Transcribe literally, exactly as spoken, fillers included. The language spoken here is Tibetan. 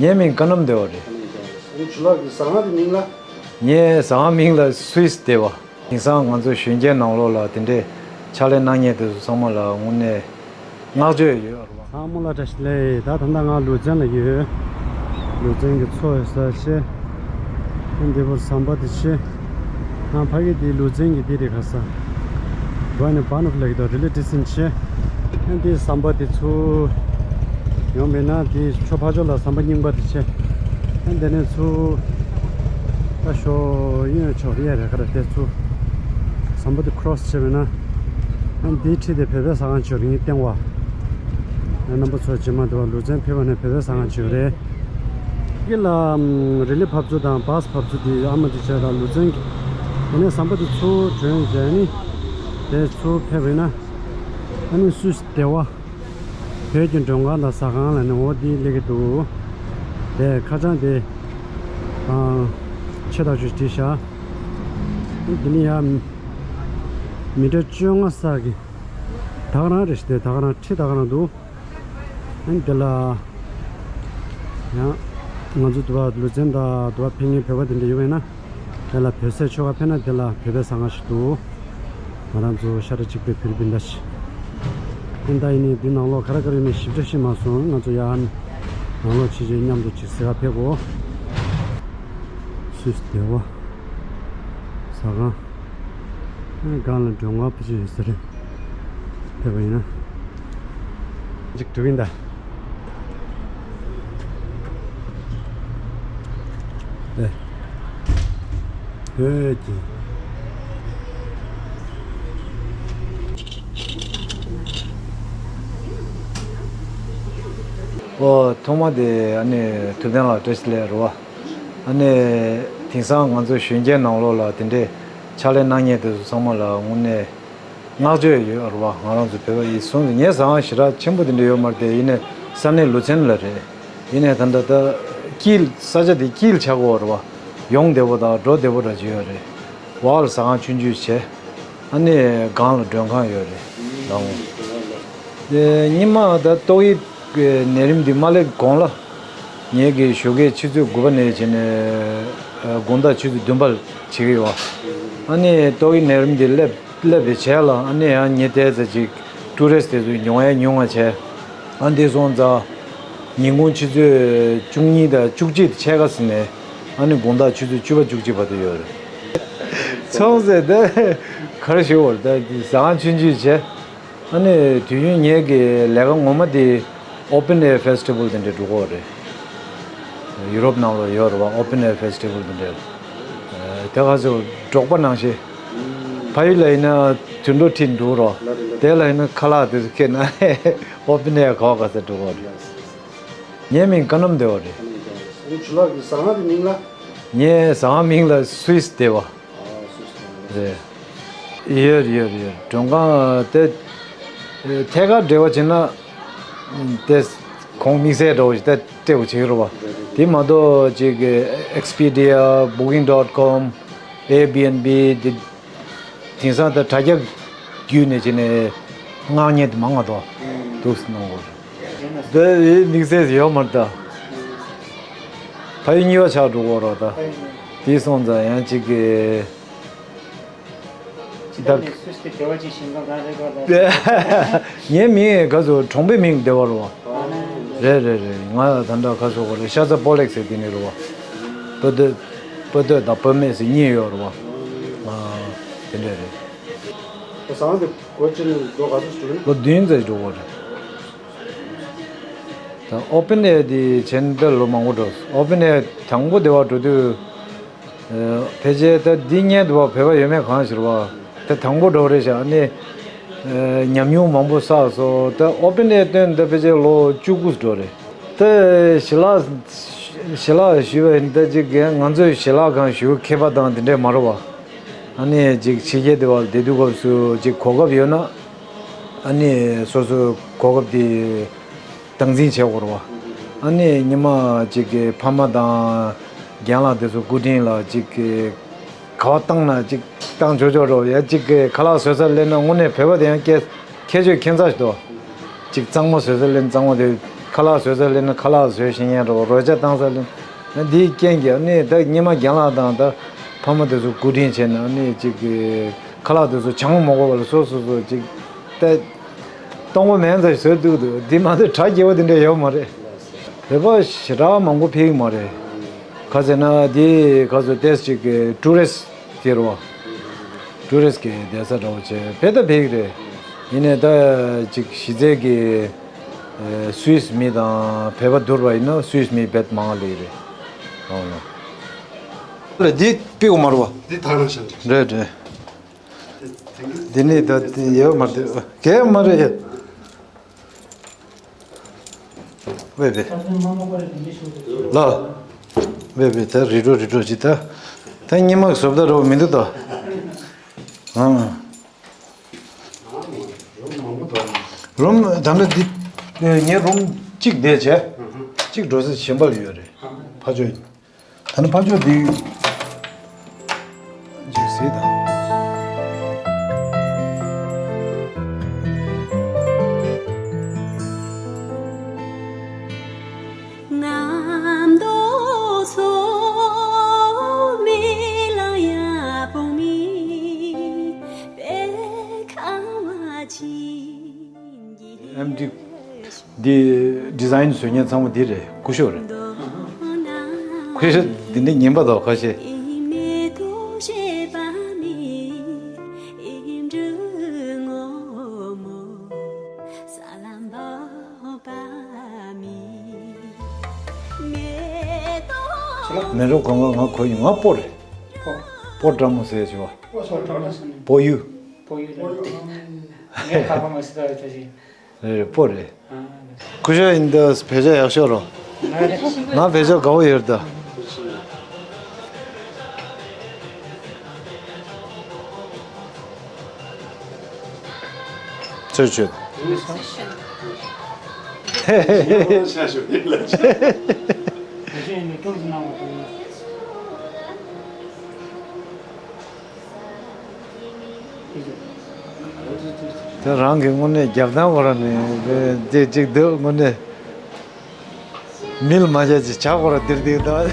ངའི་མིང་ཀ་ནམ་སྡེ་བ་རེད། ཨ་ནི་ཇུ་ལགས་ཀྱི་ཟ་ཁང་དེ་མིང་ལ། ངའི་ཟ་ཁང་མིང་ལ་སུད་སི་སྡེ་བ། དེང་སང་ང་ཚོ་གཞོན་སྐྱེས་ནང་ལོགས་ལ་དེ་འདྲའི་ཕྱག་ལས་གནང་མཁན་དེ་ཚོ་ཚང་མ་ལ་དངོས་གནས་བསྔགས་བརྗོད་ཡོད་རེད་བ། ཚང་མ་ལ་བཀྲ་ཤིས་བདེ་ལེགས། ད་ད་ལྟ་ང་ལུ་ཙན་ལ་ཡོད། ལུ་ཙན་གྱི་མཚོ་ཡོད་ས་ཆེ། ཨ་འདི་བོར་ཟམ་པ་དེ་ཆེ། ང་ཕ་གི་དེ་ལུ་ཙན་གྱི་དེ་རེད་ག་ས། འགྲོ་ནས་བ་ནུབ་ལ་གི་དོ་རི་ལི་ཏི་སིན་ཆེ། ཨ་འདི་ཟམ་པ་དེ་ཚུར་ཡོང་བས་ན་དེ་ཕྱོགས་ཕ་ཕྱོགས་ལ་ཟམ་པ་རྙིང་པ་དེ་ཆེ། ཨ་འདི་ནས་ཚུར་ད་ཞོ་གཡོན་ཕྱོགས་གཡས་རེད་ག་རེ་དེ་ཚུར་ཟམ་པ་དེ་ཁྲོ་སི་བྱས་པས་ན། ཨ་འདིའི་འཁྲིས་དེ་བོད་པའི་ཟ་ཁང་ཆེ་རིང་སྟེང་བ། རྣམ་པ་ཚོ་རྗེས་མ་འདི་བ་ལུ་ཙན་ཕེབས་པ་ནས་བོད་པའི་ཟ་ཁང་ཆེ་རེད། དེ་ལ་རི་ལི་ཕབ་ཚུ་དང་བཱས་ཕབ་ཚུ་དེ་ཨ་མ་དེ་བྱས་དང་ལུ་ཙན་གྱི་དེ་ནས་ཟམ་པ་དེ་ཚུར་བྱོན་བྱས་ནི་དེ་ཚུར་ཕེབས་པས་ན། ཨ་ནི་སུད་སི་སྡེ་བ། བོད་ཀྱི་མགྲོན་ཁང་དང་ཟ་ཁང་ལ་ནི་འོ་དེ་སླེབས་ཀྱི་འདུག་དེ་ཁ་བྱང་དེ་ཨ་ཆེ་ཐག་ཆོད་བྲིས་བཞག་དེ་ནི་ཡ་མི་ཊར་བཅོ་ལྔ་ས་གི་ད་ག་རང་རེད་ཤག་དེ་ད་ག་རང་ཁྲི་ད་ག་རང་འདུག་ཨ་ནི་དེ་ལ་ཡང་ང་ཚོ་དུ་བ་ལུ་ཙན་དང་དུ་བ་ཕེབས་མཁན་བོད་པ་དེ་འདྲ་ཡོད་པས་ན། དེ་ལ་བོད་ཟས་མཆོད་ག་ཕེབས་ན་དེ་ལ་བོད་པའི་ཟ་ཁང་ཞིག་འདུག་ང་རང་ཚོ་ཤ་ཁྲག་གཅིག་པའི་བོད་རིགས་སྤུན་ཟླ་ཞིག་ཨེ་ད་ཡིན་ནའི་འདི་ནང་ལོགས་ག་རེ་ག་རེ་ཡོད་མེད་ཞིབ་ཕྲ་ཤེས་མ་སོང་། ང་ཚོ་ཡར་ནང་ལོགས་ཕྱི་ཕྱིར་མཉམ་དུ་ཅིག་ཟ་ག་ཕེབས་གོ་སུད་སི་སྡེ་བ་ཟ་ཁང་། ཨེ་སྒང་ལ་མགྲོན་ཁང་ཕལ་ཆེར་ཡོད་ས་རེད། ཕེབས་པ་ཡིན་ན། ཅིག་འགྲོ་གིན་ད། ཨེ། ཨོ་ཐོག་མ་དེ་ཨ་ནི་ཐུབ་བསྟན་ལགས་བཀྲ་ཤིས་བདེ་ལེགས་རེད་བ། ཨ་ནི་དེང་སང་ང་ཚོ་གཞོན་སྐྱེས་ནང་ལོགས་ལ་དེ་འདྲའི་ཕྱག་ལས་གནང་མཁན་དེ་ཚོ་ཚང་མ་ལ་དངོས་གནས། བསྔགས་བརྗོད་ཡོད་རེད་བ། ང་རང་ཚོ་བོད་པ་ཡིན་སོང་ཙང་ངའི་ཟ་ཁང་ཞེ་དྲག་ཆེན་པོ་དེ་འདྲ་ཡོད་མ་རེད་དེ། ཡིན་ནའི་ས་གནས་ལུ་ཙན་ལ་རེད། ཡིན་ནའི་ད་ལྟ་ད་དཀྱིལ་ས་ཆ་དེ་དཀྱིལ་ཆགས་ཀྱི་ཡོད་རེད་བ། ཡོང་བདེ་པོ་དང་འགྲོ་བདེ་པོ་འདྲ་ཅིག་ཡོད་རེད། འོག་ལ་ཟ་ཁང་ཆུང་ཆུང་བྱས། ཨ་ནི་སྒང་ལ་མགྲོན་ཁང་ཡོད་རེད་ལགས་འོང་། དེ་ཉི་མ་ད་ཏོག་དབྱིབས་ཀྱི་ནད་རིམས་འདི་མ་སླེབས་གོང་ལ། ངེད་ཀྱི་ཞོགས་ཀས་ཆུ་ཚོད་དགུ་པ་ནས་བྱས་ནས་དགོང་དག་ཆུ་ཚོད་བདུན་པ་བྱེད་ཀྱི་ཡོད། ཨ་ནི་ཏོག་དབྱིབས་ནད་རིམས་འདི་སླེབས་སླེབས་པའི་རྗེས་ལ་ཨ་ནི་ཡང་ཉིན་དེ་ཙམ་ཅིག་ཊུ་རི་སི་དེ་ཚོ་ཉུང་ཡང་ཉུང་བ་བྱས། ཨ་འདི་སོང་ཙང་ཉིན་གུང་ཆུ་ཚོད་བཅུ་གཉིས་དང་བཅུ་གཅིག་ཕྱེད་ཀ་ཟིན་ནས་ཨ་ནི་དགོང་དག་ཆུ་ཚོད་བཅུ་པ་བཅུ་གཅིག་བར་དུ་ཡོད་རེད། ཚང་ཟེར་ད་ག་རེ་ཞུ་བར་ད་ཟ་ཁང་ཆུང་ཆུང་བྱས། ཨ་ནི་དུས་རྒྱུན་ངེད་ཀྱི་ལས་ཀ་ངོ་མ་དེ་Open Air Festival དེ་འདྲ་འགྲོ་གི་ཡོད་རེད། ཡུ་རོབ་ནང་ལ་ཡོད་རེད་བ། Open Air Festival དེ་འདྲ། དེ་ག་ཚོད་འབྲོག་པ་ནང་བཞིན། ཕ་ཡུལ་ལ་ཡིན་ན་དུད་འགྲོ་ཁྲིད་འགྲོ་རོགས། དེ་ལ་ཡིན་ན་ཁ་ལག་དེ་ཚོ་ཁྱེར་ན་Open Air ག་བ་ག་ས་འགྲོ་གི་ཡོད་རེད། ངའི་མིང་ཀ་ནམ་སྡེ་བ་རེད། ངའི་ཟ་ཁང་མིང་ལ། རེད། ཡོད་རེད་ཡོད་རེད་ཡོད། མགྲོན་ཁང་དེ་ཐད་ཀར་འབྲེལ་བ་བྱས་ན་དེ་ཁོང་དམིགས་བསལ་འདྲ་བོ་ཞིག་དེ་སྤྲད་དགོས་བྱེད་ཀྱི་རེད་བ། དེ་མ་གཏོགས་ཅིག་Expedia, Booking dot com, Airbnb དེ་དེང་སང་ད་དྲ་རྒྱ་བརྒྱུད་ནས་བྱས་ནས་མངགས་མཁན་དེ་མང་བ་འདུག་འདུག་སེ་གནང་དགོས་རེད། དེ་དམིགས་བསལ་ཡོད་མ་རེད་ད། ཕ་ཡུལ་གཉིས་པ་ཆགས་འགྲོ་གི་རེད་ད། དེ་སོང་ཙང་ཡང་ཅིག་ཅི་ད་ལྟ་ནས་སུད་སི་དེ་བ་ཅིག་ཞིང་ཁམས་གང་རེད་པ་ལ། ངའི་མིང་ག་ཚོད་གྲོང་པའི་མིང་སྡེ་བ་རེད་བ། རེད་རེད་རེད། ང་ད་ལྟ་ག་ཚོད་གོ་རེད། ཤ་ཚ་སྤོ་ལེགས་ཟེར་དེ་ནས་རེད་བ། སྤོ་སྟོད། སྤོ་སྟོད་དང་སྤོ་སྨད་ཟེར་གཉིས་ཡོད་རེད་བ། ཨ། དེ་འདྲ་རེད། ཟ་ཁང་དེ་སྒོ་ཕྱེ་ནས་ལོ་ག་ཚོད་ཞིག་འགྲོ་གི་ན། ལོ་བདུན་ཙམ་འགྲོ་གི་རེད། ད་Open Air དེ་བྱས་ན་ད་ལོ་མང་པོ་འགྲོ། Open Air དང་པོ་སྡེ་བ་འགྲོ་དུས། ཨ། ཕལ་ཆེར་ད་འདི་སྔོན་དུ་བ་བོད་པ་ཡོད་མེད་གང་ཞིག་རེད་བ། ད་དང་པོ་འགྲོ་རེད་ཤག་ཨ་ནི། ཨ། ཉམས་མྱོང་མང་པོ་བསགས་སོང་། ད་Open Air སྟོན་ད་ཕལ་ཆེར་ལོ་བཅུ་དགུ་འགྲོ་རེད། ད་ཞི་ལགས། ཞི་ལགས་ཞུས་པ་ཡིན་ད་ཅིག་ང་ཚོས་ཞི་ལགས་གང་ཞུ་མཁས་པ་དང་དེ་འདྲས་མ་རེད་བ། ཨ་ནི་ཅིག་ཕྱི་རྒྱལ་དུ་བ་བསྡད་དུས་སྐབས་སུ་ཅིག་གོ་སྐབས་ཡོད་ན། ཨ་ནི་སོ་སོའི་གོ་སྐབས་དེ་སྟངས་འཛིན་བྱེད་དགོས་རེད་བ། ཨ་ནི་ཉི་མ་གཅིག་གི་ཕ་མ་དང་རྒན་ལགས་དེ་ཚོ་སྐུ་དྲིན་ལ་གཅིག་གི་ག་བ་བཏང་ན་གཅིག་བཏང་ཆོག་ཆོག་རེད་བ། ཡ་གཅིག་གི་ཁ་ལག་བཟོ་ས་སླེབས་ན་དངོས་གནས་བོད་པ་དེ་ཡང་ཁྱད་ཁྱད་ཆོས་ཁྱད་མཚར་ཞིག་འདུག་གཅིག་གཙང་མ་བཟོ་ས་སླེབས་ན་གཙང་མ་དེ་ ཁ་ལག་བཟོ་ས་སླེབས་ན་ཁ་ལག་བཟོ་ཤེས་མཁན་རེད་བ། རོལ་ཆ་བཏང་ས་སླེབས་ན། འདིའི་རྐྱེན་གྱིས་ནི་ད་སྔོན་མ་རྒན་ལགས་དང་ད་ཕ་མ་དེ་ཚོ་སྐུ་དྲིན་ཆེ་ན་ནི་ཅིག་གི་ཁ་ལག་དེ་ཚོ་བྱང་མ་དགོས་པ་ལ་སོ་སོ་སོ་ཅིག་ད་གཏོང་སྒོ་མེད་ཙམ་བཟོས་འདུག་འདུག་འདི་མ་གཏོགས་གྲ་རྒྱས་པོ་དེ་འདྲ་ཡོད་མ་རེད། བོད་པ་ཞེ་དྲག་མང་པོ་ཕེབས་ཀྱི་མ་རེད། ག་ཟེར་ན་འདི་ག་ཚོད་ཏོག་ཙམ་ཅིག་གི་ཊུ་རི་སི་ཊི་དེ་རེད་བ། ཊུ་རི་སི་ཊི་གི་བསྡད་ས་འདྲ་བོ་བྱས་ཕེབས་ད་ཕེབས་ཀྱི་རེད། ཡིན་ནའི་ད་ཅིག་གཞི་རྩའི་གི་ཨེ་སུད་སི་མི་དང་བོད་པ་བསྡུར་བ་ཡིན་ན་སུད་སི་མི་རྦད་མང་བ་སླེབས་ཀྱི་རེད། ཨོ་ལ། ལ་འདི་ཕེབས་ཀྱི་མ་རེད་བ། འདི་ཐག་རིང་ཤག་རེད། རེད་རེད། འདི་ནི་ད་འདི་ཡོད་མ་རེད། གས་མ་རེད། ཝེ་ཝེ། ལ། ཝེ་ཝེ་ད་རི་གྲོ་རི་གྲོ་ཅི་ད། ད་སྔོན་མ་བཟོ་ལྟ་འདྲ་བོ་མི་འདུག་ད། ཨང་། རུམ་ད་ལྟ་འདི་ངའི་རུམ་གཅིག་བསྡད་བྱས། གཅིག་འགྲོ་ས་གཞན་པ་ལ་ཡོད་རེད། ཕ་ཇོ། ད་ནི་ཕར་ཕྱོགས་འདི་ཅིག་གཟིགས་དང་། ཨེམ་ཌི། འདི་ཌི་ཛའིན་བཟོ་མཁན་ཚང་མ་འདི་རེད། སྐུ་ཞབས་རེད། སྐུ་ཞབས་འདི་འདྲ་ངན་པ་དང་ཁ་ཤས། མེ་རོ་གང་ག་ང་གོ་ཡིན། ང་སྤོ་རེད། སྤོ་བཀྲ་མོ་ཟེར་བྱས་པ། སྤོ་ཡུ། སྤོ་ཡུ་རེད། ངས་ཁ་པ་མ་སི་ད་རེད་ད་ཅི། རེད་རེད། སྤོ་རེད། ཨ། སྐུ་ཞབས་ཡིན་ད་བེད་སྤྱོད་ཡག་ཤོས་རོ། ང་བེད་སྤྱོད་དགའ་བོ་ཡོད་ད། ཚོད་ཚོད། བེད་སྤྱོད་ཡིན་ལ་ཅི། དེ་རང་གི་དངོས་གནས་རྒྱབ་ཐང་བོ་ར་ནས་དེ་གཅིག་འདུག་དངོས་གནས་མིལ་མ་བྱས་ཅི་ཇག་བོ་ར་དིར་དིར་དང་།